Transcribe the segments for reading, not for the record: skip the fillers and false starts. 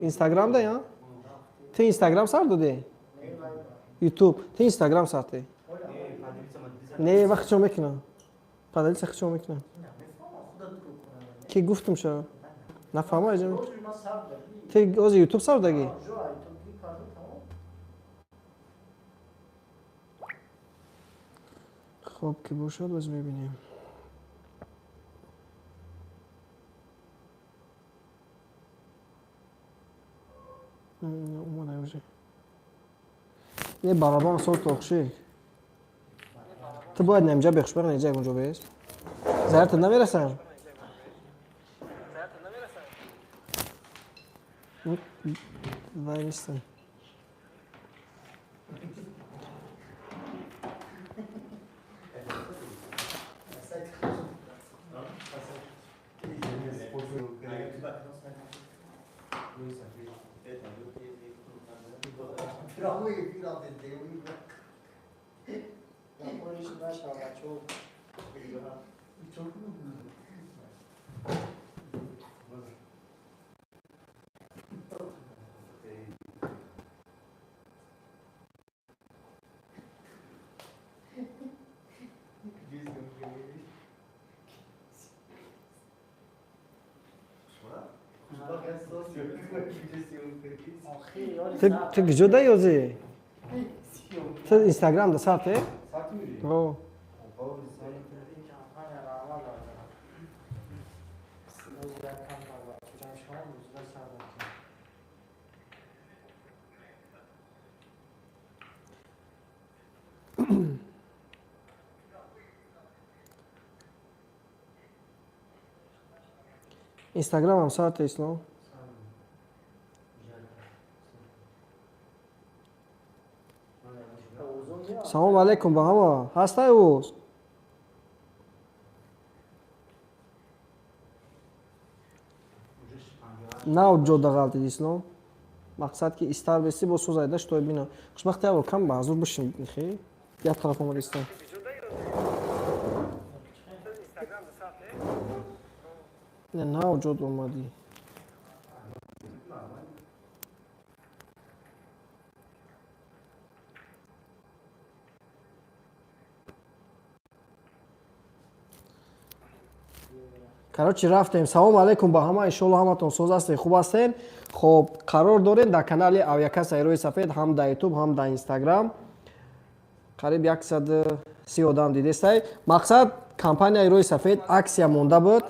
Инстаграм да я? Ты Инстаграм сар додӣ? Ютуб. Ты Инстаграм сарти? Не, вақт чо мекунам? Поделиться чо мекунам? Ки гуфтум ша? Нафаҳма иҷа. Ты ози Ютуб сар дагӣ? Хоб ки бошад, боз мебинем. Омада уже. Не барабан соз тоқши. Ту бояд намҷа бехушбақ неҷа ягонҷо бес. Зарата намерасам? Вай нестам. Ту куҷо даи озӣ? Ту Инстаграм да сарте? О. Инстаграмам сарте, Ислом? Салом алейкум ба ҳама. Ҳастай овоз? Нав ҷода ғалтид, Ислом. Мақсад ки истар бести бо соз айда штой бина. Хушбахт як бор кам ба ҳазур бишин хи. Як тараф омад истан. Нав ҷод омадӣ. Короче, рафтем. Салом алейкум ба ҳама. Иншолло ҳаматон соз ҳастед, хуб ҳастед. Хоб, қарор дорем дар канали Авиакасса Эрои Сафед, ҳам дар Ютуб, ҳам дар Инстаграм. Қариб 130 одам дидестай. Мақсад компания Эрои Сафед аксия монда буд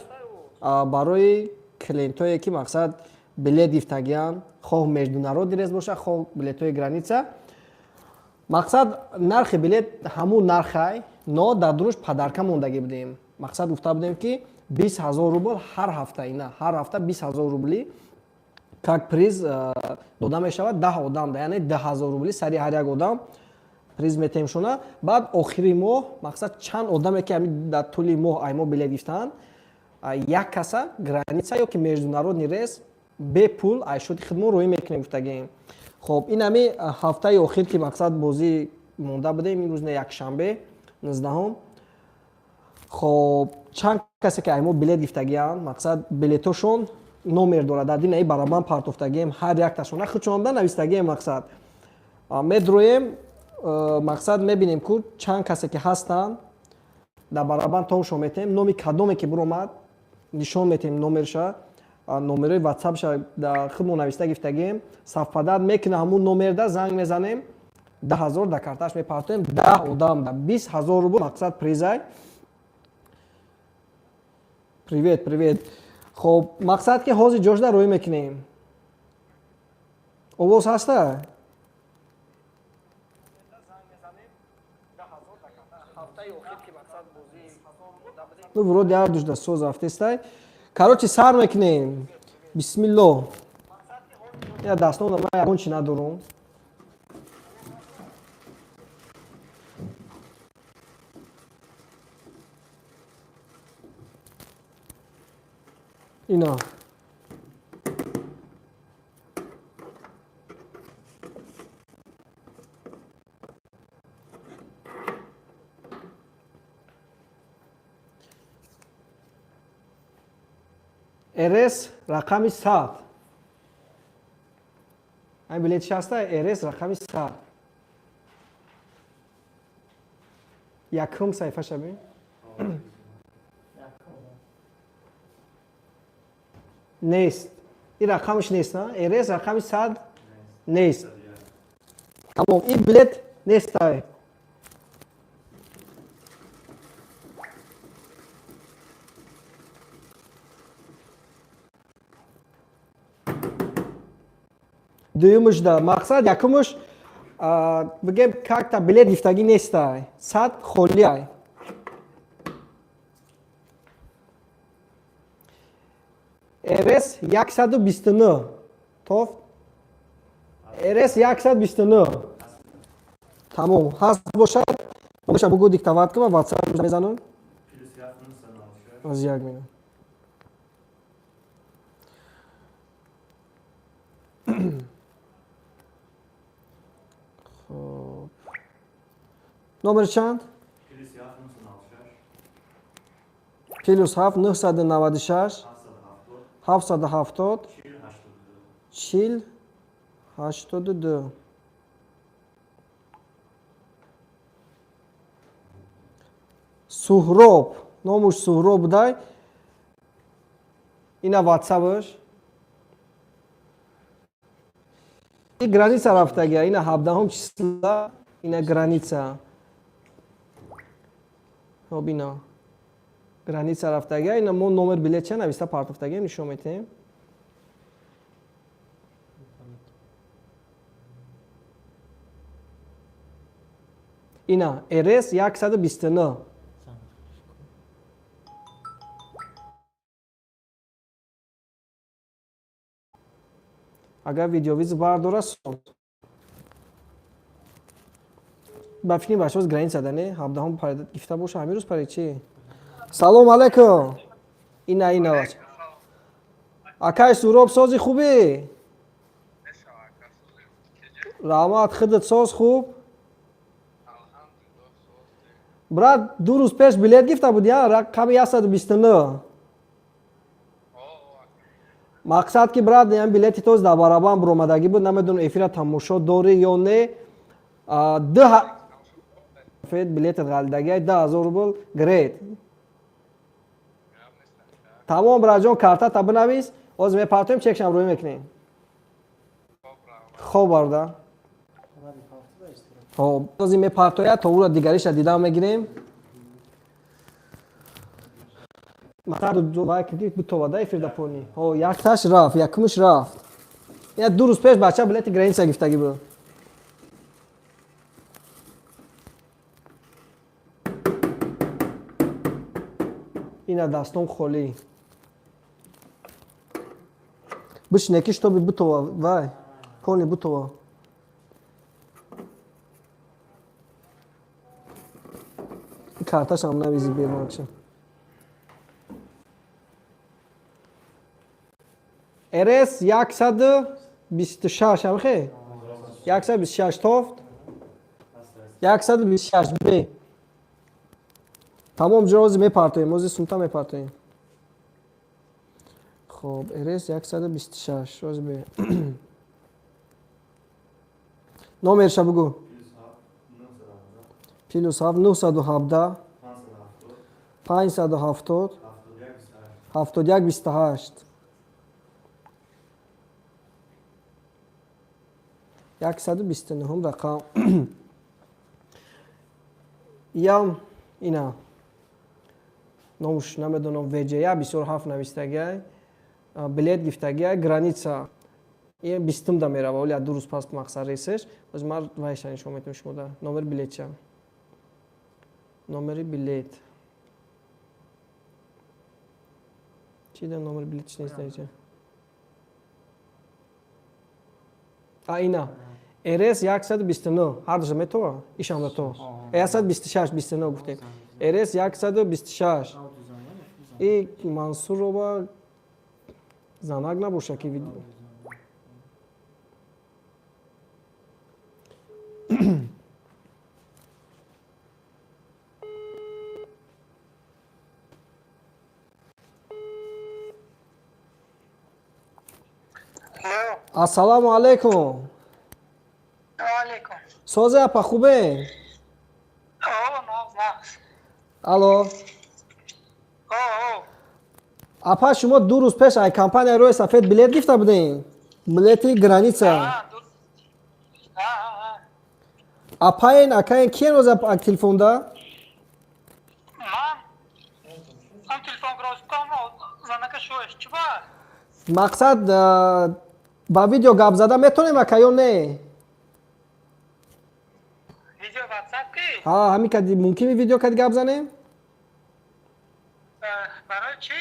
барои клиентое ки мақсад билет гирифтагианд, хоҳ международный рейс боша, хоҳ билетҳои граница. Мақсад нархи билет ҳамун нархай, но дар дуруш подарка мондагӣ будем. Мақсад гуфта будем ки 20 000 рубл ҳар ҳафта, ина ҳар ҳафта 20 000 рубли как приз дода мешавад 10 одам, яъне 10 000 рубли сари ҳар як одам приз метаҳем шуна. Баъд охири моҳ мақсад чанд одаме ки дар тӯли моҳ ай мо билет гирифтаанд, як каса граница ё ки международный рейс бепул ай шоти худмон роҳӣ мекунем гуфтагием. Хоб, ин ҳами ҳафтаи охир ки мақсад бозӣ монда будем, имрӯз не якшанбе 19-ум. Хоб, чанд касе ки ай мо билет гирифтагианд, мақсад билетошон номер дорад, дар динаи барабан партофтагием, ҳар якташона худшонда навистагием. Мақсад медроем, мақсад мебинем ку чанд касе ки ҳастанд, дар барабан томшон метаҳем, номи кадоме ки биромад нишон метаҳем, номерша, номерои ватсапша дар худмон нависта гирифтагием, совпадать мекуна ҳамун номерда, занг мезанем, 10 000 дар карташ мепартоем, 10 одам да 20 000 рубл мақсад призай. Привет, привет. Хоб, мақсад ки ҳозир ҷошда рӯй мекунем. Овоз ҳаста? Ну, вроде ҳар душда соз рафтестай. Короче, сар мекунем. Бисмилло. Я дастонда ман ягон чи надорум. Ина. РС рақами 100. Ҳамин билетиш ҳаста, РС рақами 100. Якум саҳифаша бин. Нест. Ин рақамаш нест, а? РС рақами 100 нест. Тамом, ин билет нестай. Дуюмушда мақсад якумуш бигем, как-то билет гифтагӣ нестай. 100 холиай. РС 129. Тофт. РС 129. Тамом. Ҳаст бошад, боша бугу, диктовать кунам, WhatsApp мезанам. Аз як минут. Хоб. Номер чанд? Плюс 7 996 770 40 82. Суҳроб, номуш Суҳроб будай. Ина ватсапш. И граница рафтагия, ина 17 числа, ина граница. Хоб, ина граница рафтагия, ина мо номер билетча нависта партофтагием, нишон метиҳем. Ина РС 129. Агар видеовиз бардора, сод. Ба фикри бачаҳоз граница да не, 17 парида гифта боша, ҳамин рӯз парид чи? Салом алайкум. Ина, ина бача. Акай Суроб, сози, хубӣ? Раҳмат, худат соз, хуб? Брат, 2 рӯз пеш билет гифта буди, а? Рақами 129. Мақсад ки, брат, ям билети тоз дар барабан буромадагӣ буд, намедонам, эфира тамошо дорӣ ё не. Ду фед билетат ғалидагиай, 10 000 рубл грейд. Тамом, братҷон, картата бинавис, ҳозир мепартоем, чекшам рӯй мекунем. Хоб, бародар. Хоб, ҳозир мепартояд, то ӯро дигариша дидан мегирем. Бутовада эфир да пони. Ҳо, якташ рафт, якумш рафт. Я 2 рӯз пеш бача билети граница гифтагӣ буд. Ина дастон холӣ. Бишине ки шитоби бутова, вай, пони бутова. Карташам навизи беморча. РС 126 амхе? 126 тофт? 126 Б. Тамом, ҷо мепартоем, ози сумта мепартоем. Хоб, РС 126, ози Б. Номерша бугу. Плюс 7 917 570 71 28. 129 рақам. Ям ина номуш намедонам, ВЖ бисёр ҳафт навистагиай, билет гифтагиай, граница 20-ум да мерава, оли 2 рӯз пас мақсад рейсеш. Боз ман вайша нишон метавам шумо номери билетча. Номери билет. Чи да номери билетч нест даиҷа? А, ина. РС 129. Ҳардуша метова? Ишам да то. 126, 29 гуфтем. РС 126. И Мансурова занак набоша ки видео. Ассалому алайкум. Алейкум. Созе, апа, хубе? О, нағз, нағз. Алло. О, о. Апа, шумо 2 рӯз пеш ай компанияи Роҳи сафед билет гирифта будем, билети граница. А, а, а, а. Апаен, акаен, киен роза телефонда? Ман ам телефон гирифтам, занака шуеш. Чӣ ба? Мақсад, ба видео гап зада метонем, ака, ё не? Видео WhatsApp ки? Ҳа, ҳамин кади мумкин видео кади гап занем? Барои чӣ?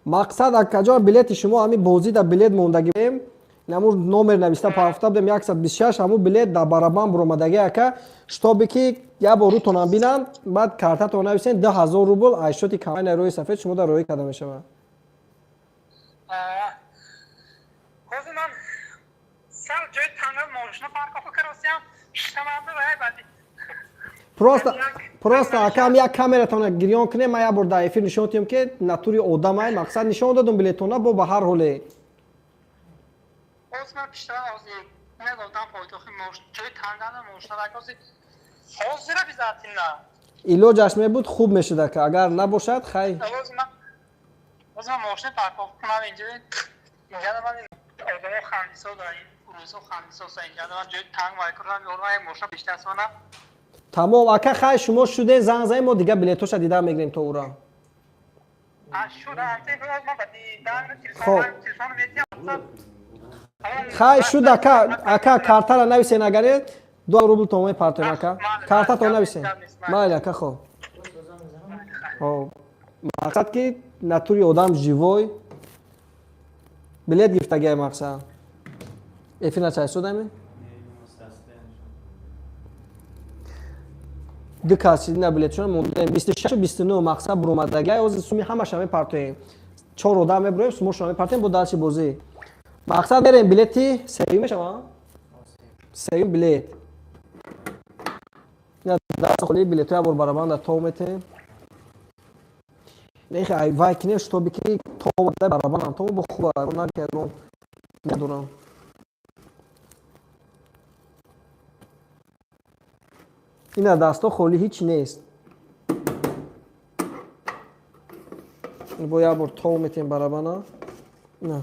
Мақсад, акаҷон, билети шумо ҳамин бозида билет мондагием, намун номер нависта парафта будем, 126, ҳамун билет дар барабан буромадаги, ака, шитобе ки як бор рӯтонам бинам, баъд картатон нависен, 2000 рубл аз счёти компанияи Роҳи сафед шумо дар роҳӣ карда мешавад. Ҳозир ман сал ҷои танга мошина парковка каросиям, шитаманда вай баъди. Просто, акам, як камератона гирён кунем, ман як бор дар эфир нишон диҳем, ки натури одамай. Мақсад, нишон додум билетона бо ба ҳар ҳоле. Ҳозир ман пиштавам, ҳозир медодам пойтохи ҷои тангана мошина ҳозир ҳозир обязательно. Илоҷаш мебуд, хуб мешуд, ака, агар набошад, хай. Ҳозир ман мошина парковка кунам инҷо, инҷа ман одамо хандисо дар ин рӯзо хандисоса, инҷа ман ҷои танг вай кунам, ёрма як мошина биштасонам. Тамом, ака, хай, шумо шуден, занг занем, мо дигар билетоша дида мегирем то ура. Хай, шуд, ака, ака, картара нависен, агаре 2 рубл томои партоем, ака, картатон нависен. Майли, ака, хоб. Мақсад ки натури одам живой билет гирифтагиай, мақсад, эфир начайсудаме. Ду кас на билетшон мондаем, 26, 29, мақсад, буромадагиай. Ҳозир суми ҳамаша мепартоем, чор одам мебуроем, сумошро мепартоем, бо дальше бозӣ. Мақсад, мерем, билети сеюм мешава, сеюм билет. Даст холи билетҳо як бор барабан то метем. Нехе ай вай кинем, шитоби ки то барабанам то бо хуба накардом, надорам. Ина дастҳо холӣ, ҳеҷ нест. Бо як бор то метем барабана. На,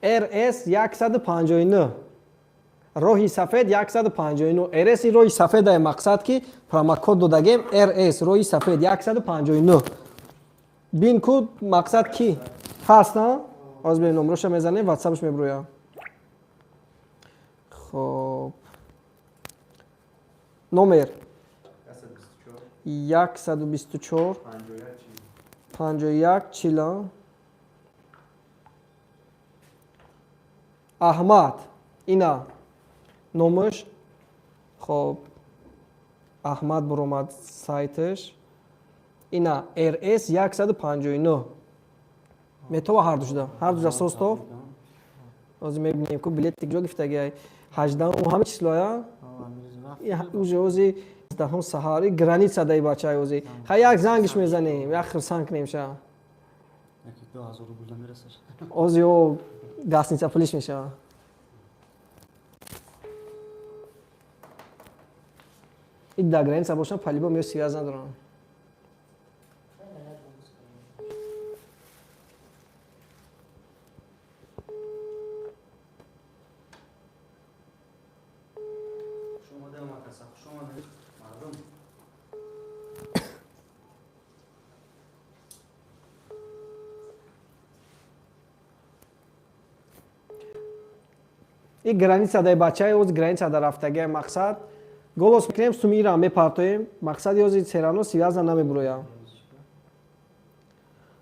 РС 159, Роҳи сафед 159, РС роҳи сафедае. Мақсад ки промокод додагем, РС роҳи сафед 159. Бин ку, мақсад, ки ҳаст, на ҳозир бинем, номроша мезанем, ватсапш мебурӯям. Хоб, номер 124 51 40. Аҳмад, ина номаш. Хоб, Аҳмад буромад сайташ. Ина РС 159 метова, ҳардушда, ҳардушда состов. Ҳозир мебинем ку билети ҷо гирифтагиай, 18 ҳами числоя уже, ози даҳум саҳари граница даи бачаи. Ози хай як зангиш мезанем, як хирсан кунем ша. Ози о гостиница пулиш мешава. И дар граница бошам, по-любому ё связь надорам. И граница дай бачаи, оз граница да рафтагиа. Мақсад, голос мекунем, суми ира мепартоем. Мақсади, ози серано связа намебуроям.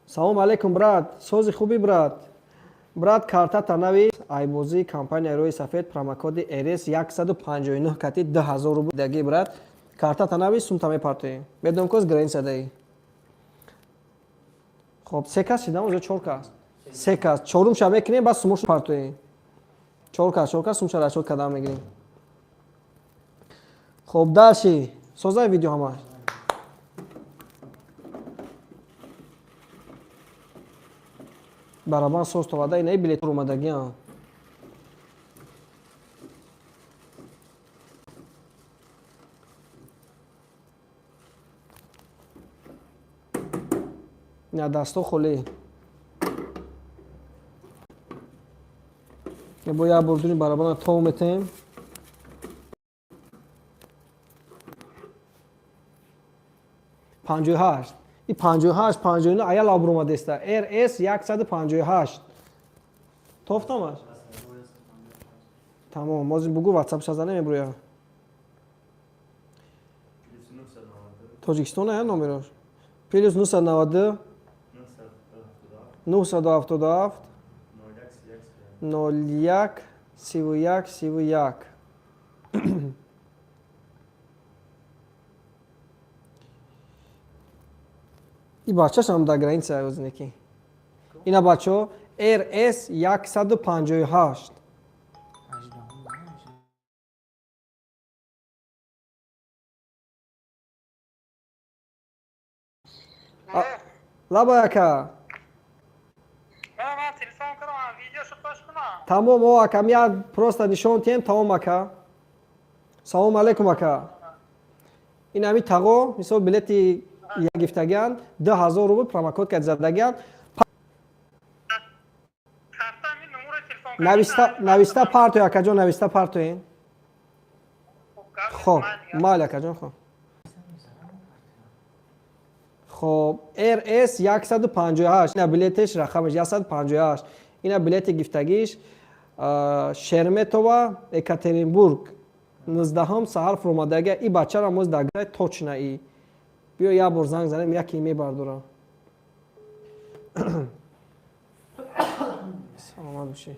Салом алейкум, брат, сози, хуби, брат? Брат, картата нави, айбозии компанияи Роҳи сафед, промокоди РС 159 кати 2000 рубл даги. Брат, картата нави, сумта мепартоем. Медонам, коз граница даи. Хоб, се кас шидам, уже чор кас, се кас, чорумша мекунем, баъд сумошу партоем. Чор кас, чор кас, сумша расчёт кардан мегирем. Хоб, дальше созай видео ҳамаш. Барабан соз товада, инаи билет омадагиан. Ина дасто холӣ. Бо як бор дуни барабана тов метем. 58. И 58, 59 аял обрумадеста. РС 158. Тофтамаш? Тамом, ҳозир бугу WhatsApp шазане мебуря. Тоҷикистон ая номерош? Плюс 992 977 01 31 31. И бачашам дар граница озинеки. Ина бачо РС 158. Лаба ака. Тамом, о ака, я просто нишон тем, тамом ака. Салом алейкум ака. Ин ами таго, мисол билети гифтагиан, 2000 рубл промокод кад задагиан. Нависта партои акаҷон, нависта партои. Хоб, майли акаҷон, хоб. Хоб, РС 158. Ина билетеш рақамаш 158. Ина билети гифтагиш Шерметова, Екатеринбург. 19 саҳар фуромадага. И бачара моз дагай точно и. Биё як бор занг занем, яке мебардорам. Саломат бошӣ.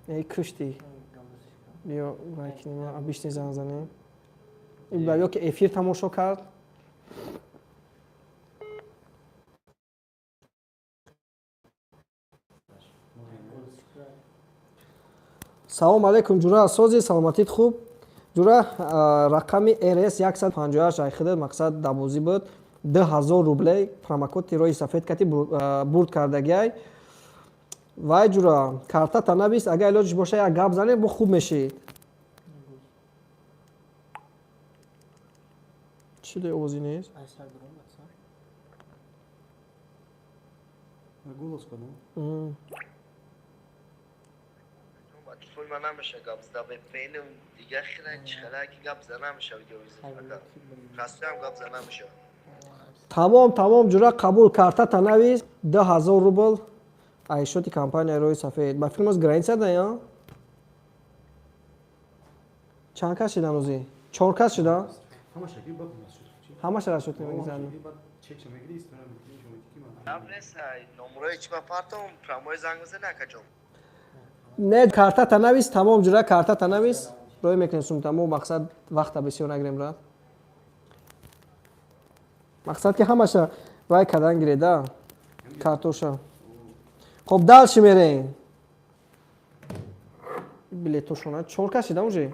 Эй кушти. Биё вайкинем, обычный занг занем. Ё ки эфир тамошо кард. Салом алейкум ҷура, сози саломатит хуб? Ҷура, рақами РС 158 айхида мақсад дабозӣ буд. 2000 рублей промокоди роҳи сафед кати бурд кардагиай. Вай ҷура, картата навис, агар илоҷиш боша як гап занем, бо хуб мешид. Чӣ дай овози нест? Голос кадом? Телефон ман намеша гап зада, VPN дигар хеле чихела ки гап зада намеша, видеовизит ака. Хаста гап зада намеша. Тамом, тамом ҷура, қабул, картата навис, 2000 рубл айшоти компания роҳи сафед. Ба филм оз граница да я? Чанд кас шидан ози? 4 кас шидан? Ҳамаша ки бад нашуд. Ҳамаша расшуд мегизанем. Чекша мегири, истора мегири, шумо ки ман. Гап нест, номерои чи ба партом, прямой занг мезани акаҷон. Не, картата навис, тамом ҷура, картата навис. Рӯй мекунем сумта, мо мақсад вақта бисёр нагирем ра. Мақсад ки ҳамаша вай кардан гиреда, картоша. Хоб, дальше мерем. Билетошона 4 кас шида уже.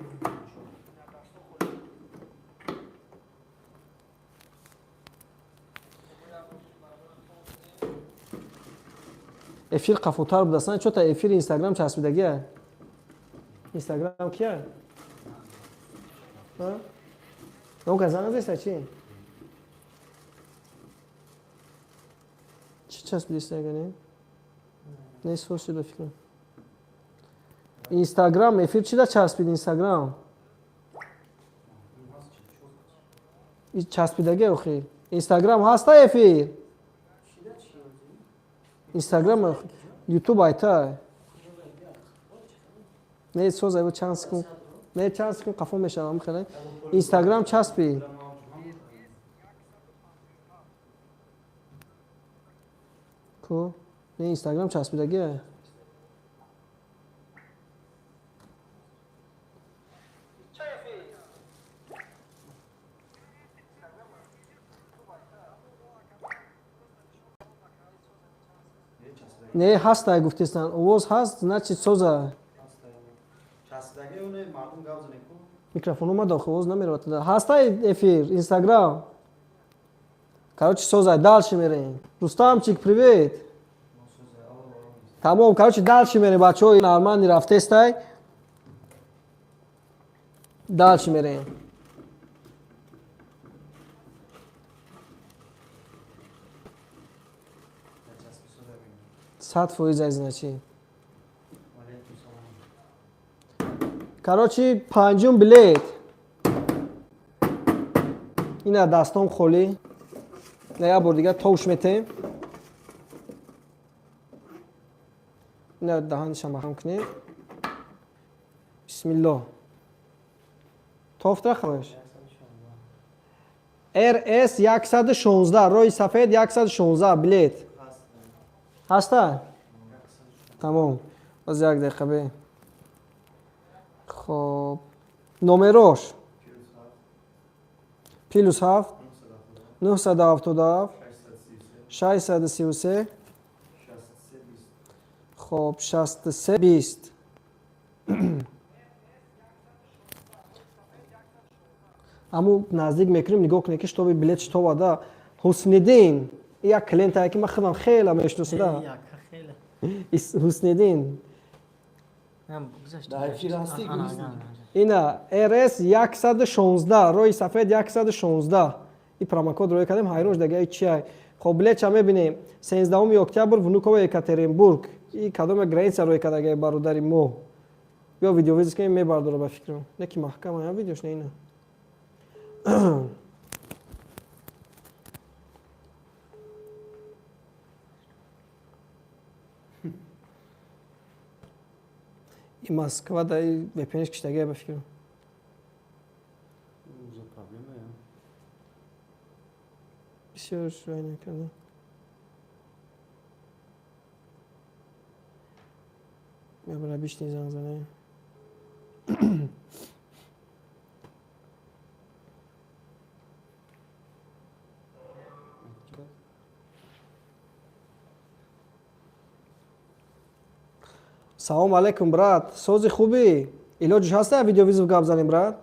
Эфир қафотар будастан, чо та эфири Инстаграм часпидагия? Инстаграм кия? Нока занг зеста чи? Чи часпидеста ягане? Не соз шуда фикрам. Инстаграм эфир чи да часпид Инстаграм? Часпидагия охи. Инстаграм ҳаста эфир? Инстаграм, Ютуб айта. Не соз айбо чанд секунд. Не чанд секунд қафо мешавам хеле. Инстаграм часпи. Ку? Не Инстаграм часпидагия. Не ҳастай гуфтестан, овоз ҳаст, значит соза. Микрофон омад, охи овоз намеравад. Ҳастай эфир, Инстаграм. Короче, созай, дальше мерем. Рустамчик, привет. Тамом, короче, дальше мерем, бачаҳо, нормально рафтестай. Дальше мерем. 100% ай, значит. Короче, панҷум билет. Ина дастом холӣ. На як бор дигар товш метем. Ина даҳанашам маҳкам кунем. Бисмиллоҳ. Тофта хаваш. РС 116, роҳи сафед 116 билет. Ҳаста? Тамом. Боз як дақиқа бе. Хоб. Номерош. Плюс 7 977 633, хоб, 63 20. Аму наздик мекунем, нигоҳ кунед, ки шитоби билет шитоба да. Ҳусниддин як клиентае, ки ман худам хеле мешиносам да. Ҳусниддин. Ина РС 116, роҳи сафед 116. И промокод роя кардем, ҳайрон шуда, гаи чия. Хоб, билетша мебинем. 13 октябр, Внуково, Екатеринбург. И кадоме граница роя карда гаи бародари мо. Биё видеовызов кунем, мебардора ба фикрам. Не ки маҳкама, я видеош не ина. И Москва да и VPN киштагия ба фикрам. За проблема я. Бисёр вай накарда. Я бара бишни занг занем. Салом алейкум, брат. Сози, хубӣ? Илоҷиш ҳаста видеовызов гап занем, брат?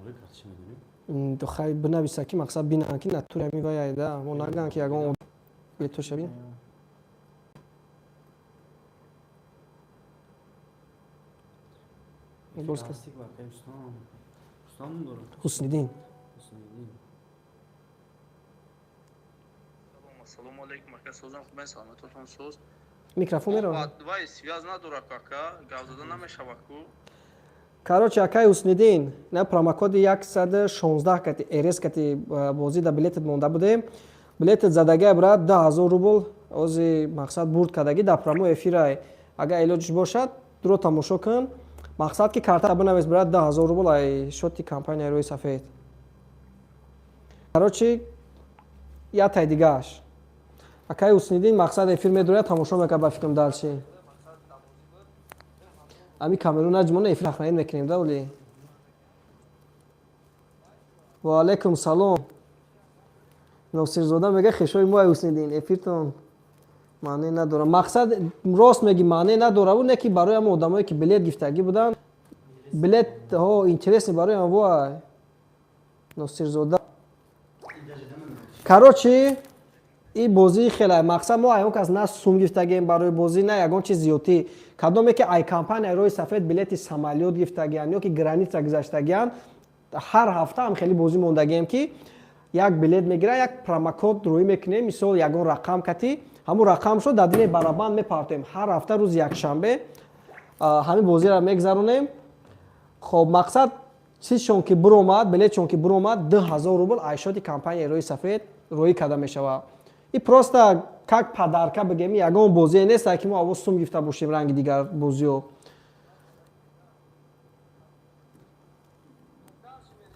Оре, карчи медонӣ? Хай, бинависа, ки мақсад бинанд, ки натури ҳами вай да. Мо наган, ки ягон бетоша бин. Боз кас. Рустам дорад. Ҳусниддин. Ҳусниддин. Ассалому алайкум, ака, созам, хубен, саломатотон соз. Микрофон меравад. Вай связь надорад, ака, гап зада намешавад ку. Короче, акай Ҳусниддин, на промокоди 116 кати РС кати бозӣ да билетет монда будем. Билетет задагай, брат, 10 000 рубл. Ози мақсад бурд кардагӣ дар прямой эфирай. Агар илоҷиш бошад, дуро тамошо кун. Мақсад ки карта бинавис, брат, 10 000 рубл ай шоти компанияи рӯи сафед. Короче, ятай дигааш. Акай Ҳусниддин мақсад эфир медорад, тамошо мекард ба фикрам дальше. Ами камеру наҷмона эфир сохранить мекунем да оли. Ва алайкум салом. Носирзода мега, хешои мо Ҳусниддин, эфиртон маъне надорад. Мақсад рост меги, маъне надорад, не ки барои ҳама одамое ки билет гифтагӣ буданд, билет ҳо интересный барои ҳам Носирзода. Короче, и бозии хеле мақсад мо ягон кас на сум гифтагием барои бозӣ, на ягон чиз зиёдтӣ. Кадоме ки ай компания роҳи сафед билети самолёт гифтагианд ё ки граница гузаштагианд, ҳар ҳафта ҳам хеле бозӣ мондагием, ки як билет мегира, як промокод рӯӣ мекунем, мисол ягон рақам кати, ҳамун рақам шуд, дар дили барабан мепартоем. Ҳар ҳафта рӯзи якшанбе ҳамин бозиро мегзаронем. Хоб, мақсад чизшон ки буромад, билетшон ки буромад, 2000 рубл айшоти компанияи роҳи сафед роӣ карда мешавад. И просто как подарка бигем, ягон бозие нест, ки мо аввал сум гифта бошем ранги дигар бозиҳо.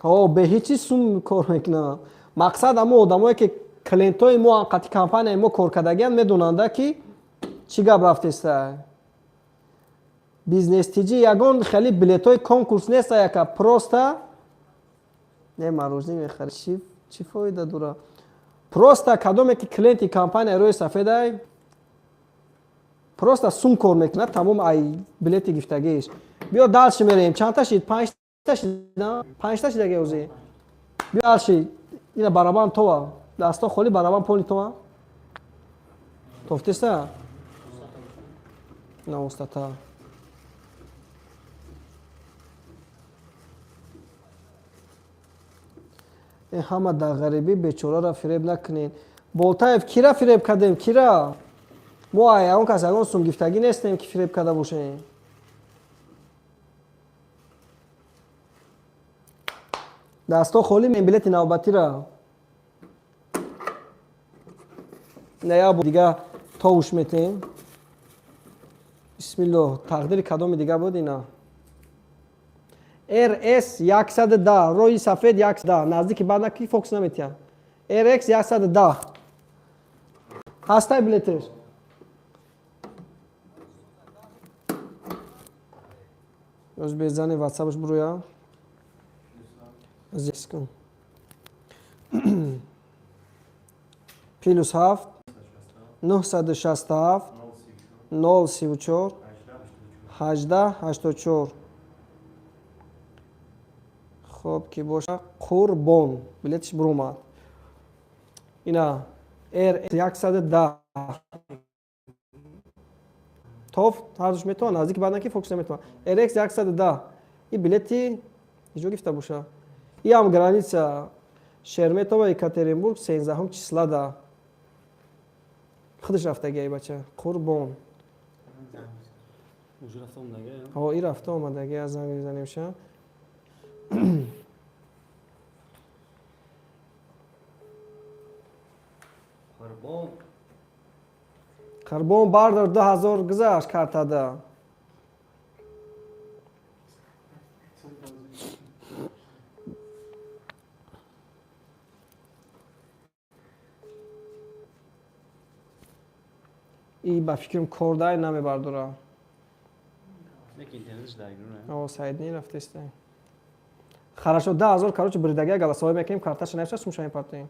Ҳо, бе ҳеҷ чиз сум кор мекунанд. Мақсад ҳамо одамое ки клиентҳои мо, қати компанияи мо кор кардагианд, медонанда, ки чӣ гап рафтеста. Бизнес тиҷи ягон хеле билетҳои конкурс неста, яка просто не мороженое мехарӣ, чӣ фоида дора? Просто кадоме ки клиенти компания рӯи сафедай. Просто сум кор мекунад, тамом ай билети гифтагиш. Биё дальше мерем. Чандта шид? Панҷта шид, панҷта шидаги ози. Биё дальше. Ина барабан това. Дасто холи барабан поли това. Тофтеста? На устата. Ҳама дар ғарибӣ бечораро фиреб накунед. Болтаев, кира фиреб кардем? Кира? Мо ягон кас ягон сум гифтагӣ нестем, ки фиреб карда бошем. Дасто холӣ мен билети навбатира. На як бор дига товуш метем. Бисмиллоҳ, тақдири кадоми дига буд ина? RS 110, роҳи сафед 110, наздики баъд ки фокус наметиҳам. RX 110. Ҳастай билетеш? Оз безани ватсапш буруя. Зискун. Плюс 7 967 034 18 84. Хоб ки боша Қурбон. Билетиш буромад. Ина R 110. Тоф ҳардуш метавон, наздики баъдан ки фокус наметавон. RX 110. И билети иҷо гифта боша. И ҳам граница Шерметова Екатеринбург 13 числа да. Худаш рафтаги ай бача. Қурбон. Уже рафта омадаги? Ҳо, и рафта омадаги, аз занг мезанемша. Қурбон. Қурбон бардор 2000 гузашт картада. И ба фикрам кордай намебардора. Лекин интернетш даргиру, не? О, Саидни рафтеста. Хорошо, 10000 короче бирдагия голосовой мекунем, карташа навиша, сумша мепартоем.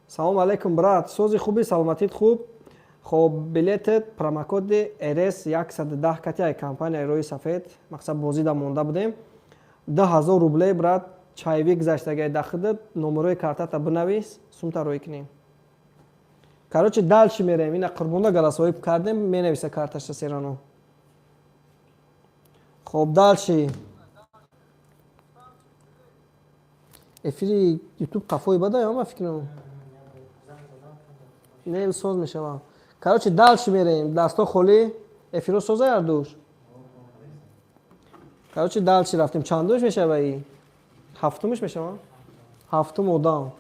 Салом алейкум, брат. Сози хуби, саломатит хуб. Хоб, билетет промокоди RS 110 кати ай компанияи роҳи сафед. Мақсад бозида монда будем. 10000 рублей, брат, чайви гузаштагиай дахидат, номерои картата бинавис, сумта рӯй кунем. Короче, дальше мерем. Ина Қурбонда голосовой кардем, менависа карташа серано. Хоб, дальше. Эфири YouTube қафои бада, ё ма фикрам. Не, соз мешавам. Короче, дальше мерем. Дасто холӣ, эфиро соза ярдуш. Короче, дальше рафтем. Чандумш мешава и? Ҳафтумш мешава? Ҳафтум одам.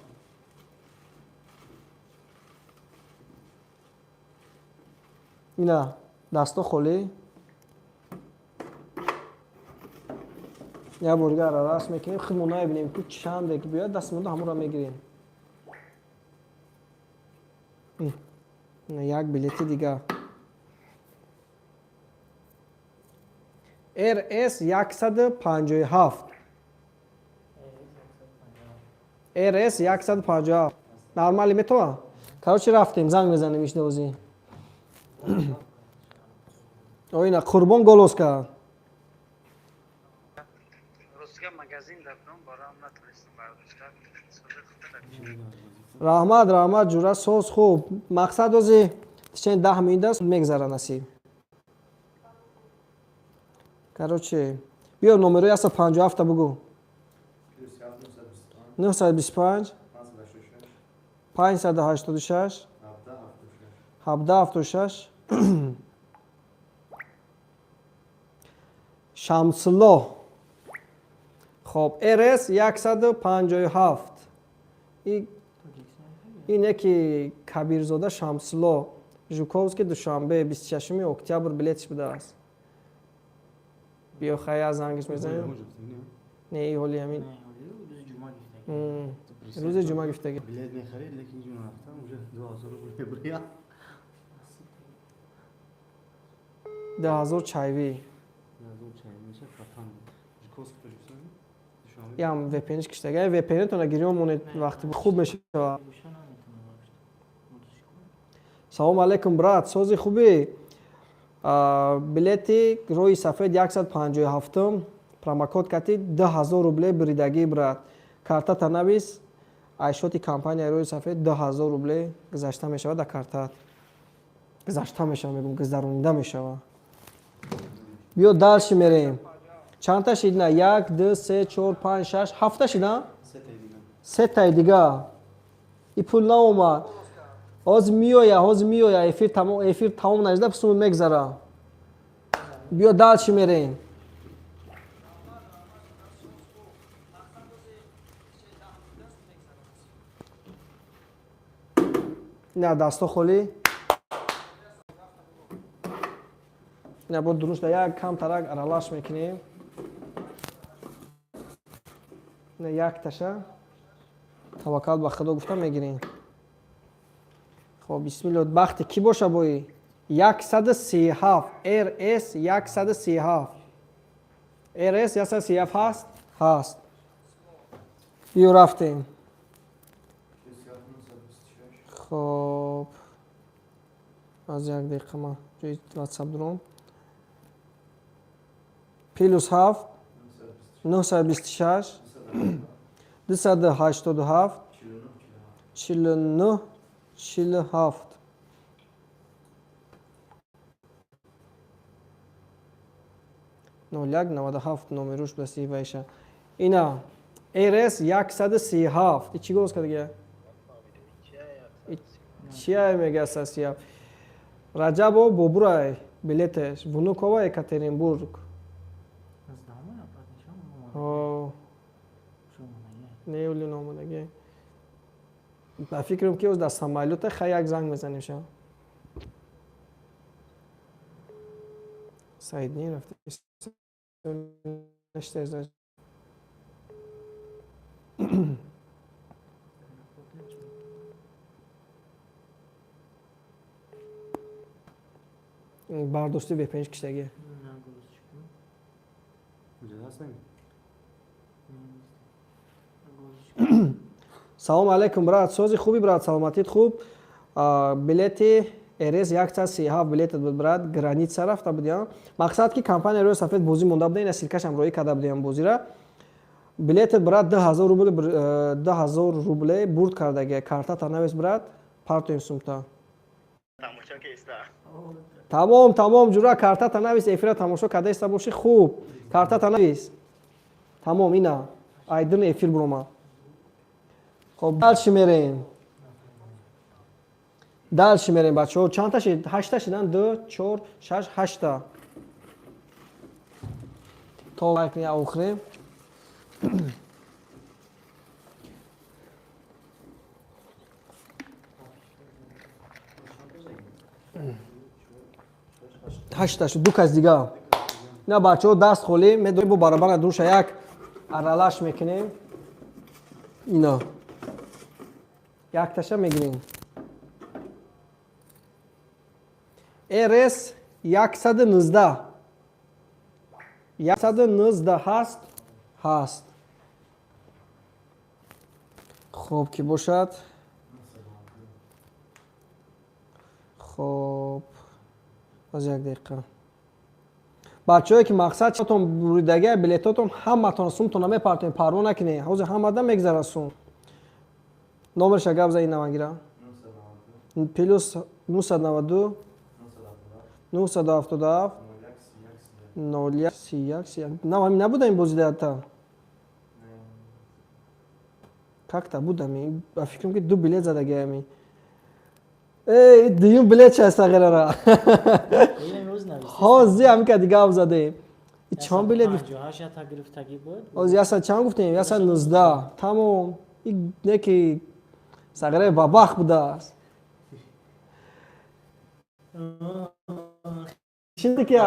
Ина, дасто холӣ. Як бор дигар расм мекунем, худмон намебинем, ку чанде ки биёяд, дастмонда ҳамонро мегирем. Як билети дигар. RS 157. RS 157. Нормали метова? Короче, рафтем, занг мезанем ишдавози. Оина Қурбон голос кард. Русия магазин дардам, барам натонистам бардошта. Раҳмат, раҳмат, ҷура соз хуб. Мақсад ози течени 10 минут аст мегзара насиб. Короче, биё номерои 157 бугу. 925 586 1776. Шамсулло. Хоб, RS 157. Ин яки Кабирзода Шамсулло, Жуковский, Душанбе, 26 октябр билетш будааст. Биё хая зангиш мезанем. Не, и ҳоли ҳамин. Рӯзи ҷумъа гифтаги. Билет мехарид, лекин ҷумъа рафтам, уже 2000 рубл мебурия. 10000 чайви. 2000 чайви меша, фатан. Жуковский Тоҷикистон? Душанбе. Ям VPN-ш киштага. VPN-тона гирён монед вақти хуб мешавад. Салом алейкум, брат, сози хубӣ? Билети роҳи сафед 157-м промокод кати 2000 рубле биридагӣ, брат. Картата навис, айшоти компанияи роҳи сафед 2000 рубле гузашта мешавад дар картат. Гузашта мешавад, мегӯм, гузаронида мешавад. Биё дальше мерем. Чандта шид на? Як, ду, се, чор, панҷ, шаш, ҳафта шид, а? Сетаи дига. И пул наомад. Ҳозир меоя, ҳозир меоя, эфир тамом, эфир тамом нашуда пусумон мегзара. Биё дальше мерем. На дасто холӣ. На бо дурушта як кам тарак аралаш мекунем. На як таша. Таваккал ба Худо гуфта мегирем. Хоб, бисмилло, бахти кӣ боша бои? 137 РС 137. РС 137 ҳаст? Ҳаст. Биё рафтем. Хоб. Аз як дақиқа ман ҷои WhatsApp дорам. Плюс 7 926 287 49 47. 01 97 номеруш баси вайша. Ина РС 137. И чӣ голос кардагия? Чия мега 137? Раҷабо Бобурай билетеш. Внукова Екатеринбург. Не ули номадаги. Ба фикрам ки оз дар самолёта хай як занг мезанем ша. Саид не рафта. Бардошти VPN киштаги. Салом алейкум, брат, сози хуби, брат, саломатит хуб? Билети РС 137 билетат буд, брат, граница рафта будиам. Мақсад ки компания рӯи сафед бозӣ монда буда, ина ссылкашам роӣ карда будиам бозира. Билетат, брат, 2000 рубл, 2000 рубле бурд кардаги. Картата навис, брат, партоем сумта. Тамом, тамом, ҷура, картата навис, эфира тамошо карда иста бошӣ, хуб. Картата навис. Тамом, ина. Айдин эфир бурома. Хоб, дальше мерем. Дальше мерем, бачаҳо. Чандта шид? Ҳашта шидан? Ду, чор, шаш, ҳашта. То лайк не охирем. Ҳашта шуд, ду кас дига. На бачаҳо даст холӣ, медорем бо барабара душа як аралаш мекунем. Ина. Якташа мегирем. РС 119. 119 ҳаст? Ҳаст. Хоб ки бошад. Хоб. Аз як дақиқа. Бачаҳое ки мақсад чатон буридагия билетотон ҳаматон сумтона мепартоем, парво накунед. Ҳозир ҳамада мегзара сум. Номерша гап за ин навагира. Плюс 992 977 01 31 31. На, ҳамин набуда ин бозида та? Как-то буда ми. Ба фикрам ки ду билет задагиами. Эй, дуюм билет ча сағирара. Ҳозир ҳамин ка дига гап задем. Чанд билет? Ҳозир 100 чанд гуфтем? 119. Тамом. И неки сағираи бабах будааст. Чӣ ки?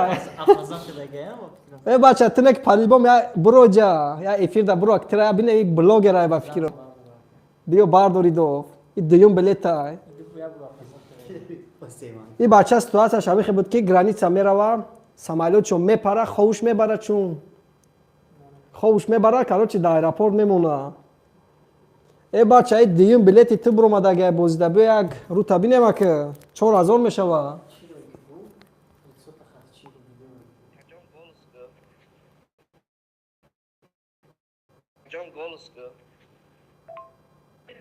Э бача, ту неки палибом я буроҷа, я эфирда буро, тира бине блогера ба фикром. Биё бардори дов. И дуюм билетай. И бача ситуация шабихе буд ки граница мерава, самолёт чун мепара, ховуш мебара чун. Ховуш мебара, короче, дар аэропорт мемона. Э бача, дуюм билети ту буромадагай бозида, биё як рута бинем, ака, 4000 мешава. Ҷон, голос ку.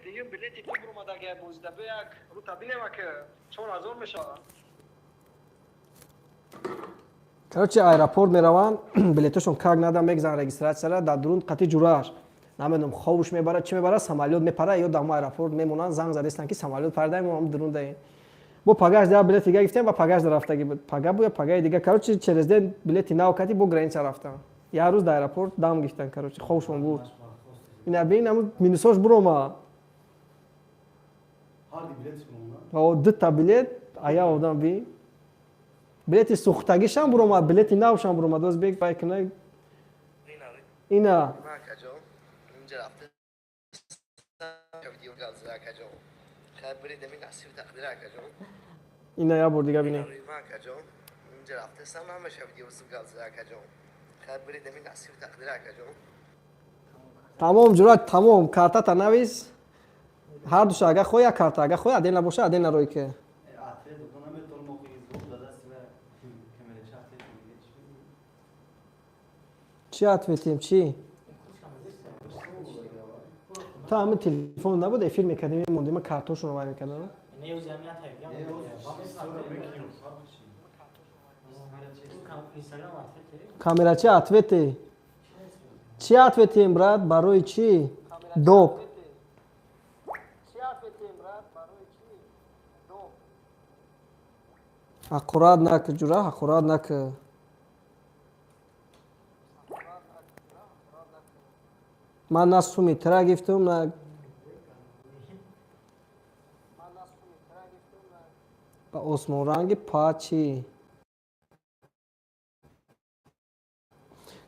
Дуюм билети ту буромадагай бозида, биё як рута бинем, ака, 4000 мешава. Короче, аэропорт мераванд, билетошон как надо мегзан регистрацияра, дар дурун қати ҷурааш, намедонам, хобуш мебарад, чӣ мебарад, самолёт мепара ё дар аэропорт мемонанд. Занг задестанд, ки самолёт паридаем, мо ҳам дурун даем. Бо пагаш дия билети дига гирифтем ва пагаш да рафтаги буд, пага бу ё пагаи дига. Короче, через день билети нав кати, бо граница рафтам, як рӯз дар аэропорт дам гирифтан. Короче, хобшон буд. Ина бин, ҳамун минусош бурома. Дута билет ая одам би, билети сӯхтагишам буромад, билети навшам буромад. Оз бег вай кина ина. Акаҷон, инҷа рафта видео гап зада, акаҷон. Хайр, биридем, ин насиби тақдир, акаҷон. Ина, як бор дига бинем. Акаҷон, инҷа рафтесам, намеша видео гап зада, акаҷон. Хайр, биридем, ин насиби тақдир, акаҷон. Тамом, ҷура, тамом. Картата навис ҳардуша, агар хоҳ як карта, агар хоҳ отдельно боша, отдельно рой ки. Ответ дода наметавонам, охи звук да дасти ва камера ча ответ мегирад, чӣ? Чӣ ответим, чӣ? Ту ҳамин телефон набуд, эфир мекардем, мемондем, ма картошонро вай мекардам. Не, o'zi ham ответ. Инстаграм ответ. Камерачи ответе, чӣ ответем, брат, барои чӣ доп? Ҳақорат нака, ҷура, ҳақорат нака. Ман на суми тира гифтум, на ба осмонранги пачи.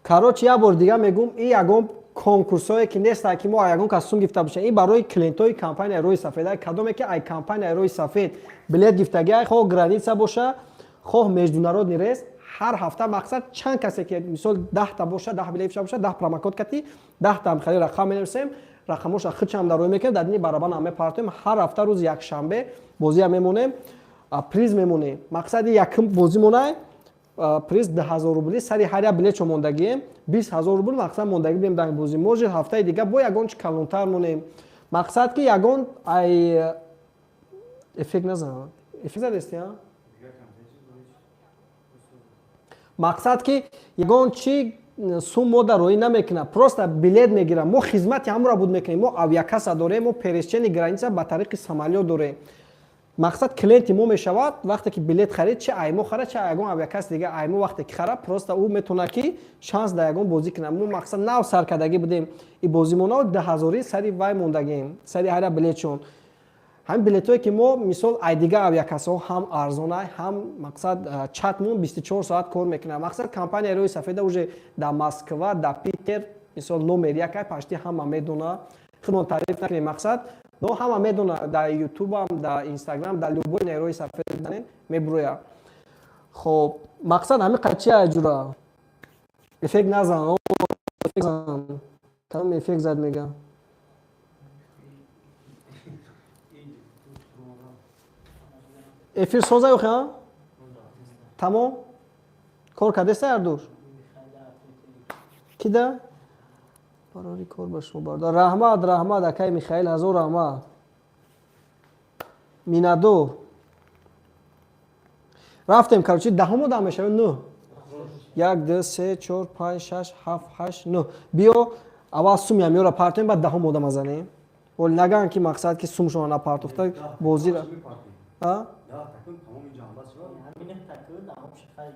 Короче, як бор дига мегум, и ягон конкурсое ки нестанд, ки мо ягон кас сум гифта бошем. Ин барои клиентҳои компанияи Роҳи Сафед. Кадоме ки ай компанияи Роҳи Сафед билет гифтагиай, хоҳ граница боша, хоҳ международный рейс, ҳар ҳафта, мақсад, чанд касе ки, мисол, 10-та боша, 10 билет гифта боша, 10 промокод кати, 10-та хали рақам менависем, рақамоша хичам дар рӯй мекунем, дар дини барабан ҳам мепартоем. Ҳар ҳафта рӯзи якшанбе бозия мемонем, приз мемонем. Мақсади якум бозӣ монай, приз 2000 рубли сари ҳар як билетшо мондагием, 20 000 рубл, мақсад, мондагӣ будем дар ин бозӣ. Может, ҳафтаи дига бо ягон чи калонтар монем. Мақсад, ки ягон ай эффект назан, эффект задести, а мақсад, ки ягон чи сум мо дар роӣ намекунад, просто билет мегирам. Мо хизмати ҳамро буд мекунем, мо авиакасса дорем, мо пересечение граница ба тариқи самолёт дорем. Мақсад, клиенти мо мешавад, вақте ки билет харид, чи аймо харад, чи ягон авиакасс дига, аймо вақте ки харад, просто ӯ метавонад, ки шанс дар ягон бозӣ кунад. Мо, мақсад, нав саркардагӣ будем и бозимона, 10 000-и сари вай мондагем, сари ҳар як билетшон. Ҳамин билетҳое ки мо, мисол, ай дига авиакассаҳо ҳам арзонай, ҳам, мақсад, чатмон 24 соат кор мекунад. Мақсад, компанияи Роҳи Сафеда уже дар Москва, дар Питер, мисол, номер якай, почти ҳама медона. Худмон таъриф накунем, мақсад, но ҳама медона. Дар ютубам, дар инстаграм, дар любой Роҳи Сафед занен, мебурояд. Хоб, мақсад, ҳамин қад. Чи ҷура, эффект назан, эффект зан. Кадом эффект зад, мегам? Эфир соза ёхе, а тамом кор кардеста ҳардуш кида. Барори кор ба шумо, бародар. Раҳмат, раҳмат, акай Михаил, ҳазор раҳмат, миннатдор. Рафтем, короче, даҳум одам мешавем. Нӯ, як, ду, се, чор, панҷ, шаш, ҳафт, ҳашт, нӯ. Биё, аввал суми ҳамёра партоем, баъд даҳум одама занем. Оли наган, ки, мақсад, ки сумшона напартофта бозира. А? Да, такун тамоми ҷанба шава. Ҳамин таку даҳум шихай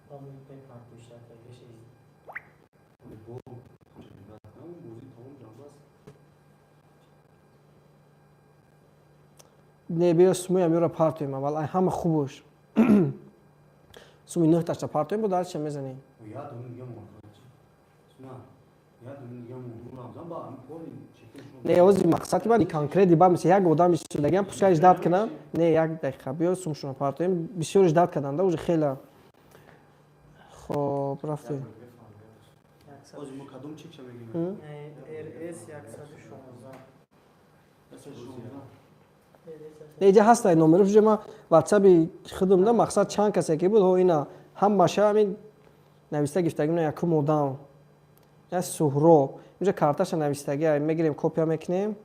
мепартошта тагаши. Бо бозӣ тамом ҷанба аст. Не, биё, сумои ҳамёра партоем аввал, ай ҳама хубош суми нӯҳташта партоем, бо дарча мезанем. Я дум дига мон. Суна. Я дум дига мон. Рамзан ба ам кори чекин шумо. Не, ози мақсад, ки баъди конкретный ба мисли як одам истодагиам, пускай ждать кунам. Не, як дақиқа, биё, сумшона партоем. Бисёр ждать карданда уже хела. Хоб, рафтем. Ози мо кадом чекша мегирем? РС 116. Неҷа ҳастай номеро шуҷа ма ватсаби худумда мақсад чанд касе ки буд, ҳо ина ҳамаша ҳамин нависта гифтагӣ на якум одам. Я Суҳроб. Инҷа карташа навистагӣ, мегирем, копия мекунем.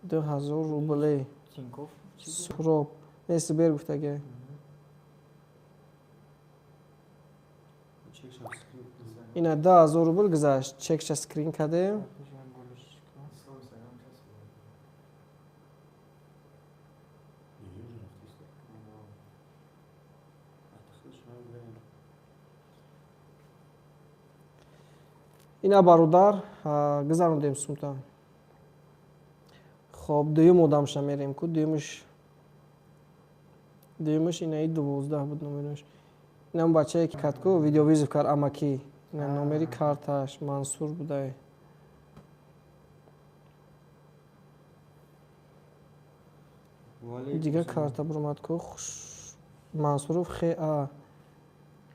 2000 рублей. Тинькофф. Суҳроб. Не, Сбер гуфтагӣ. Ина 2000 рубл гузашт. Чекша скрин кардем. Ина бародар, гузарондем сумта. Хоб, дуюм одамша мерем ку, дуюмаш инаи 12 буд номераш. Инам бачае ки кард ку, видеовызов кард амакӣ. Ина номери карташ Мансур будай. Дигар карта буромад ку, Мансуров ХА.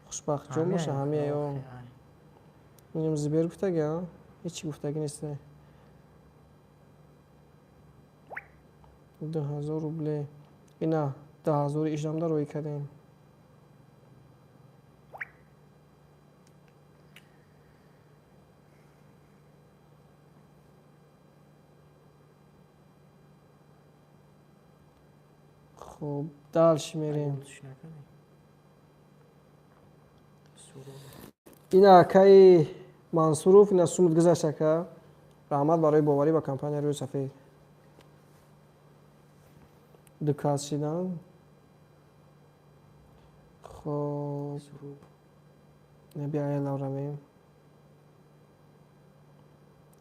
Хушбахтҷон боша ҳамия ё. Инам Сбер гуфтаги, а? Ҳечи гуфтагӣ нест. 2000 рубле. Ина 10000 ижамда рӯй кардем. Хуб, дальше мерем. Ина акаи Мансуров, ина сумут гузашт ака. Раҳмат барои боварӣ ба компания Рӯи Сафед. Ду кас шидан. Хоб, биё айлав равем.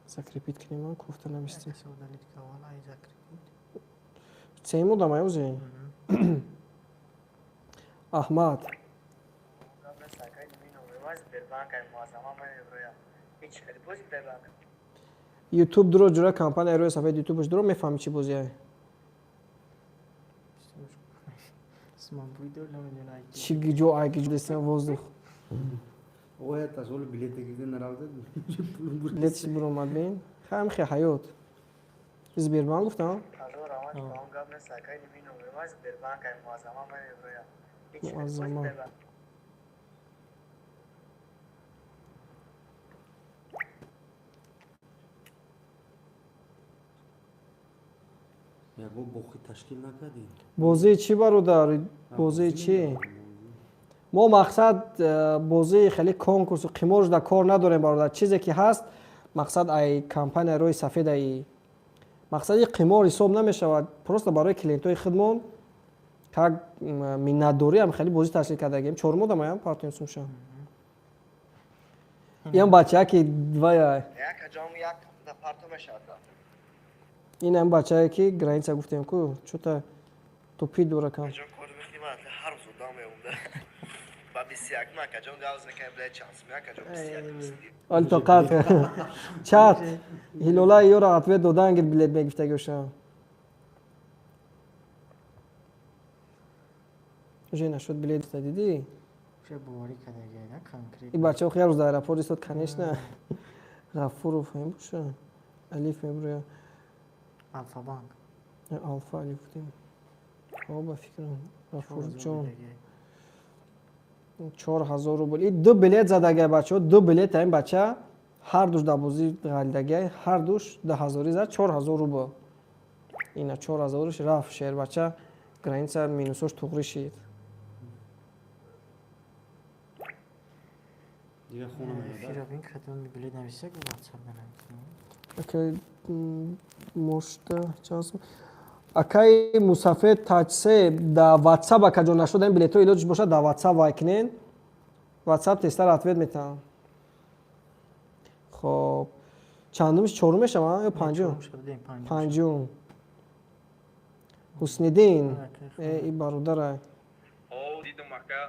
Закрепить кунем, кофта навистем. Сеюм одам аюзе. Аҳмад. Ютуб дуро ҷура компания Рӯи Сафед ютубаш дуро мефаҳми чӣ бозие. Чӣ ҷо ай ки дестем воздух. Билетиш буромад бин. Хайм хе ҳаёт. Сбербанк гуфтам? Муаззама. Ягон боқӣ ташкил накардем. Бозии чӣ, бародар? Бозии чӣ? Мо мақсад бозии хеле конкурсу қимор шуда кор надорем, бародар. Чизе ки ҳаст, мақсад ай компания Рӯи Сафед ай мақсади қимор ҳисоб намешавад. Просто барои клиентҳои худмон как миннатдорӣ ҳам хеле бозӣ ташкил кардагем. Чорум одам аям партоем сумша. Иам бачая ки вая. Инам бачае ки граница гуфтем ку, чӯта тупи дора кам. Али тоқат чат ҳилола ёра ответ додан гир билет мегифтагиоша. Уже нашуд билет дидӣ? И бачао як рӯз дар аэропорт истод, конечно. Ғафуров ҳам боша. Алиф мебуря. Алфабанк. Алфа алиф гуфтем. О, ба фикрам. Ғафурҷон. 4000 рубл. И ду билет задагай бачаҳо, ду билет ҳамин бача ҳар душ дар бозӣ ғалидагай, ҳар душ 2000-ӣ зад, 4000 рубл. Ина 4000-ш рафт шербача, граница минусош туғрӣ шид. Дигар хона меояд. Бин кадом билет нависа ки WhatsApp нанависем. Акай мошта чанд сум? Акаи мусафед таҷсе да WhatsApp ака ҷо нашуда ин билетҳо илоҷиш бошад да WhatsApp вай кунен. WhatsApp тезтар ответ метаҳам. Хоб, чандумиш чорум мешавад ё панҷум? Панҷум. Ҳусниддин, и бародарай. Дидум ака,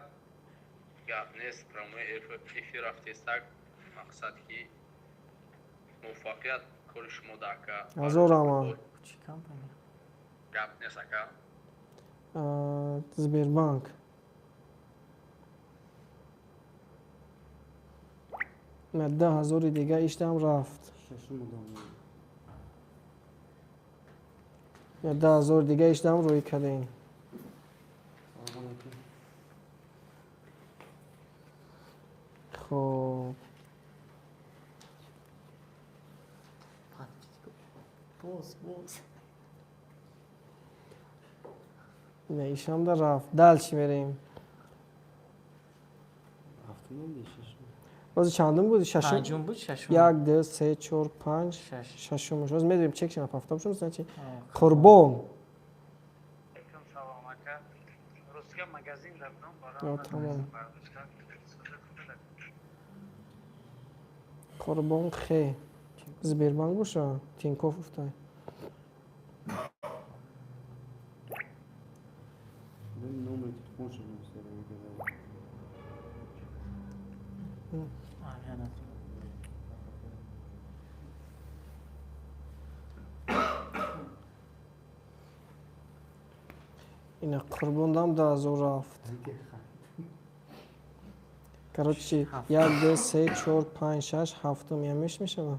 гап нест, прямой эфир рафтестак, мақсад ки муваффақият кори шумо да ака. Ҳазор раҳмат. Чӣ компания? Гап нест ака. Сбербанк. На 10 000-и дига иштам рафт. Шашум одам. На 10 000 дига иштам рӯй кардем. Салом алейкум. Хоб. Боз, боз. На ишамда рафт. Дальше мерем. Ҳафтум ди шашум. Бози чандум буд? Шашум. Панҷум буд, шашум. Як, ду, се, чор, панҷ, Шаш. шашумаш. Ҳозир медонем чек ҳафтум шуд, значит. О, Қурбон. Алейкум салом, ака. Русия магазин дардам. Ё, тамом. Қурбон хе. Сбербанк боша? Тинькофф уфтай. Бин номери телефоншо нависта. А, я на- Ина Қурбондам 10 000 рафт. Короче, як, ду, се, чор, панҷ, шаш, ҳафтум ямеш мешава.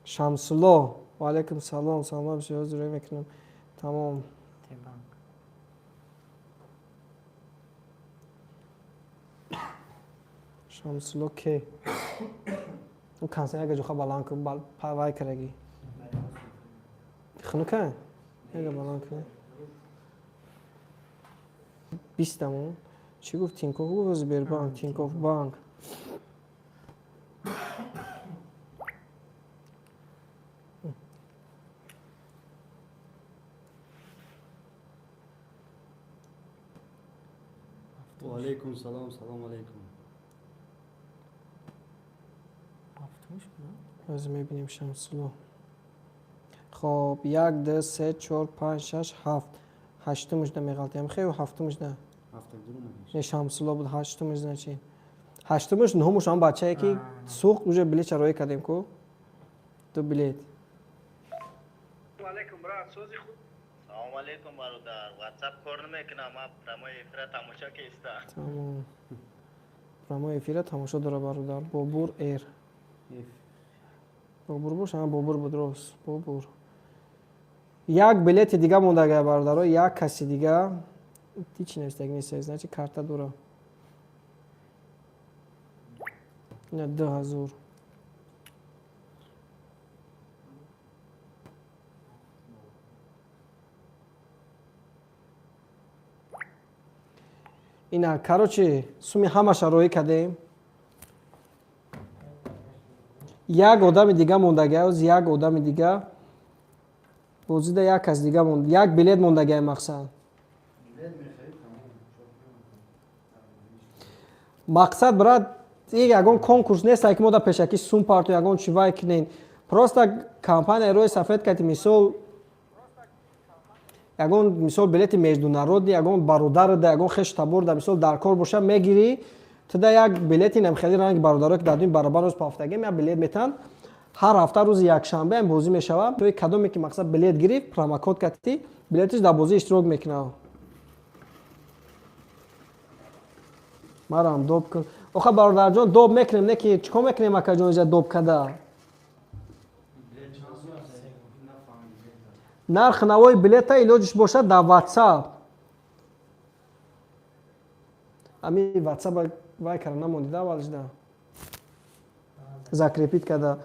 Шамсулло, ва алайкум салом, саломат бошед, ҳозир рӯй мекунам. Тамом. Т-банк. Шамсулло ке? У канса яга ҷоха баланд кун, вай караги. Хунука? Яга баланд кун. Бистамон. Чӣ гуфт? Тинькофф гуфт, Сбербанк, Тинькофф банк. Ва алейкум салом, салом алейкум. Ҳафтумш буд? Ҳозир мебинем Шамсулло. Хоб, як, ду, се, чор, панҷ, шаш, ҳафт. Ҳаштумаш да меғалтиям. Хею ҳафтумаш да. Ҳафтак дуромадиш. Не, Шамсулло буд, ҳаштумаш, значит. Ҳаштумаш, нуҳумаш ҳам бачае ки сӯхт, уже билетша роӣ кардем ку. Ду билет. Алейкум, брат, сози худ. Салом алейкум, бародар. Ватсап кор намекунам, ман прямой эфира тамошо киста. Тамом. Прямой эфира тамошо дора бародар. Бобур Р. Эф. Бобур бош, ҳа, Бобур буд рост. Бобур. Як билети дига мондага бародаро, як каси дига. Ҳичи навистаг нест, значит карта дора. Ина 2000. Ина, короче, суми ҳамаша роӣ кардем. Як одами дига мондага, оз як одами дига. Бозида як кас дига монд, як билет мондага мақсад. Билет мехарӣ, тамом. Мақсад, брат, и ягон конкурс нест, ки мо да пешакӣ сум парту ягон чи вай кунем. Просто компания Рои Сафед кати мисол ягон мисол билети международный, ягон бародарда, ягон хеш таборда мисол дар кор боша мегирӣ, туда як билети нам хеле ранги бародаро ки дар дуни баробар рӯз пафтагем, як билет метан. Ҳар ҳафта рӯзи якшанбе ҳам бозӣ мешавад. Тои кадоме ки мақсад билет гирифт, промокод кати билетиш дар бозӣ иштирок мекунад. Марам доб кун. Оха бародарҷон, доб мекунем, не ки чикор мекунем акаҷон иҷа доб када? Билет чанд сум аст? Нафаҳмидем. Нархи навои билета илоҷиш бошад дар WhatsApp. Ами WhatsApp вай кара намондида аввалишда. Закрепить када.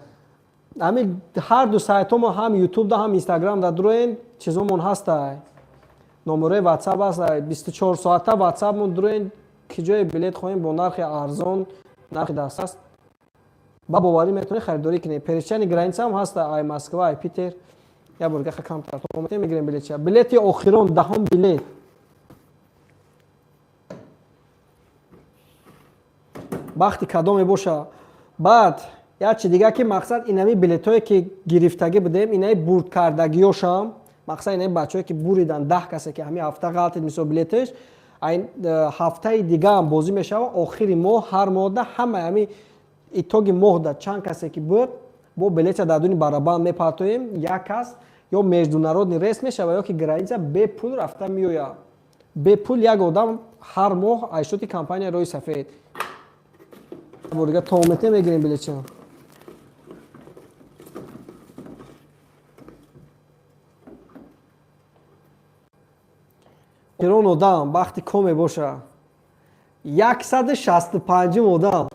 Ами ҳар ду сайтомо ҳам YouTube да ҳам Instagram да дуроен чизомон ҳастай. Номерои WhatsApp ҳастай. 24 соата WhatsApp-мон дуроен ки ҷое билет хоҳем бо нархи арзон, нархи дастрас. Ба боварӣ метавонед харидорӣ кунед. Пересечение граница ҳам ҳаста, ай Москва, ай Питер. Як бор гаха камтар то мегирем билетча. Билети охирон, 10-ум билет. Бахти кадоме боша. Баъд як чи дига ки мақсад инами билетҳое ки гирифтагӣ будем, инаи бурдкардагиёшам, мақсад инаи бачаҳое ки буридан, 10 касе ки ҳамин ҳафта ғалтид мисол билеташ, айн ҳафтаи дигаам бозӣ мешава, охири моҳ ҳар моҳда ҳамаи ҳами итоги моҳда чанд касе ки буд, бо билетша дар дуни барабан мепартоем, як кас ё международный рейс мешава, ё ки граница бепул рафта меояд. Бепул як одам ҳар моҳ айшоти компания Рои Сафед. Бурга томете мегирем билетча. Пирон одам бахти коме боша. 165 одам.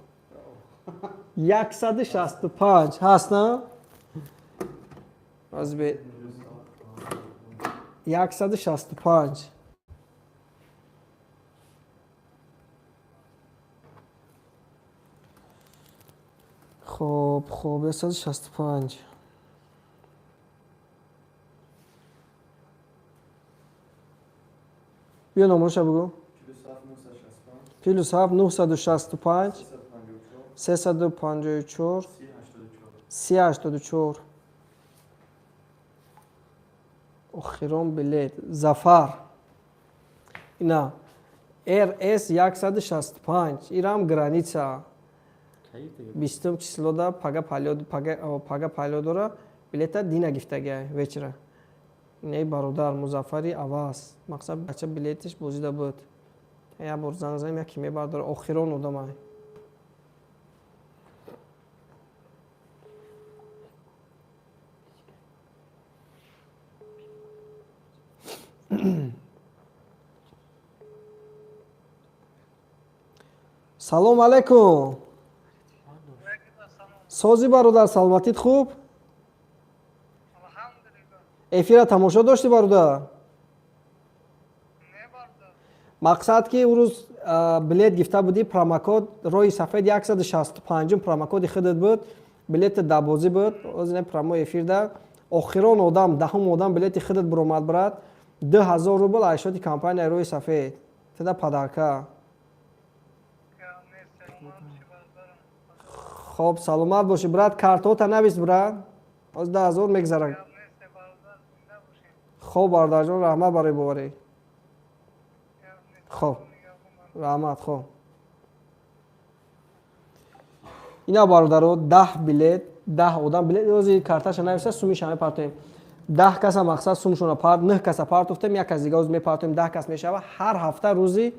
165 ҳаст на? Азбе 165. Хоб, 165. Биё номероша бугӯ. 47 плюс 7 965 354 354 3084. 3084. Охирон билет. Зафар. Ина. РС 165. Ирам граница. 20 числода пага полёт пага полёт дора. Билета дина гифтагиай вечера. Инаи бародар Музаффари Аваз. Мақсад бача билетиш бозида буд. Як бор занг занем, яке мебардора. Охирон одамай. Салом алейкум. Сози бародар, саломатит хуб? Эфира тамошо дошти бародар? Мақсад ки ӯ рӯз билет гифта будӣ, промокод роҳи сафед 165 промокоди худат буд, билети дабозӣ буд. Озина прямой эфирда охирон одам, даҳум одам билети худат буромад брат. 2000 рубл айшоти компанияи роҳи сафед. Тада подарка. Хоб, саломат бошӣ брат, картота навис брат. Оз 2000 мегзара. Хоб бародарҷон, раҳмат барои боварӣ. Хоб, раҳмат, хоб. Ина бародаро, 10 билет, 10 одам билет, ози карташа нависа, сумиша мепартоем. 10 каса мақсад сумшона пар, 9 каса партофтем, як кас дига оз мепартоем, 10 кас мешава. Ҳар ҳафта рӯзи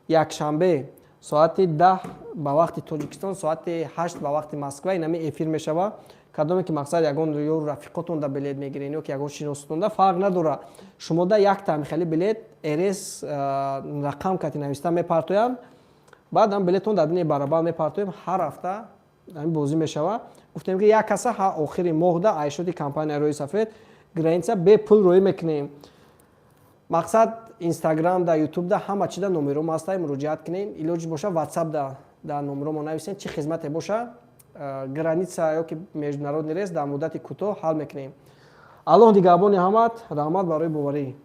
якшанбе соати 10 ба вақти Тоҷикистон, соати 8 ба вақти Москва инами эфир мешава. Кадоме ки мақсад ягон ё рафиқотонда билет мегирен ё ки ягон шиносотонда, фарқ надора. Шумода як тами хеле билет РС рақам кати нависта мепартоянд. Баъдам билетон дар дини барабар мепартоем, ҳар ҳафта ҳамин бозӣ мешава. Гуфтем ки як каса ҳар охири моҳда айшоти компания роҳи сафед граница бепул роҳӣ мекунем. Мақсад Инстаграм да, Ютуб да ҳама чида номеро ҳастай, муроҷиат кунем. Илоҷ боша WhatsApp да дар номеро мо нависем, чӣ хизмате боша, граница ё ки международный рейс дар муддати кӯтоҳ ҳал мекунем. Аллоҳ нигаҳбони ҳамат, раҳмат барои боварӣ.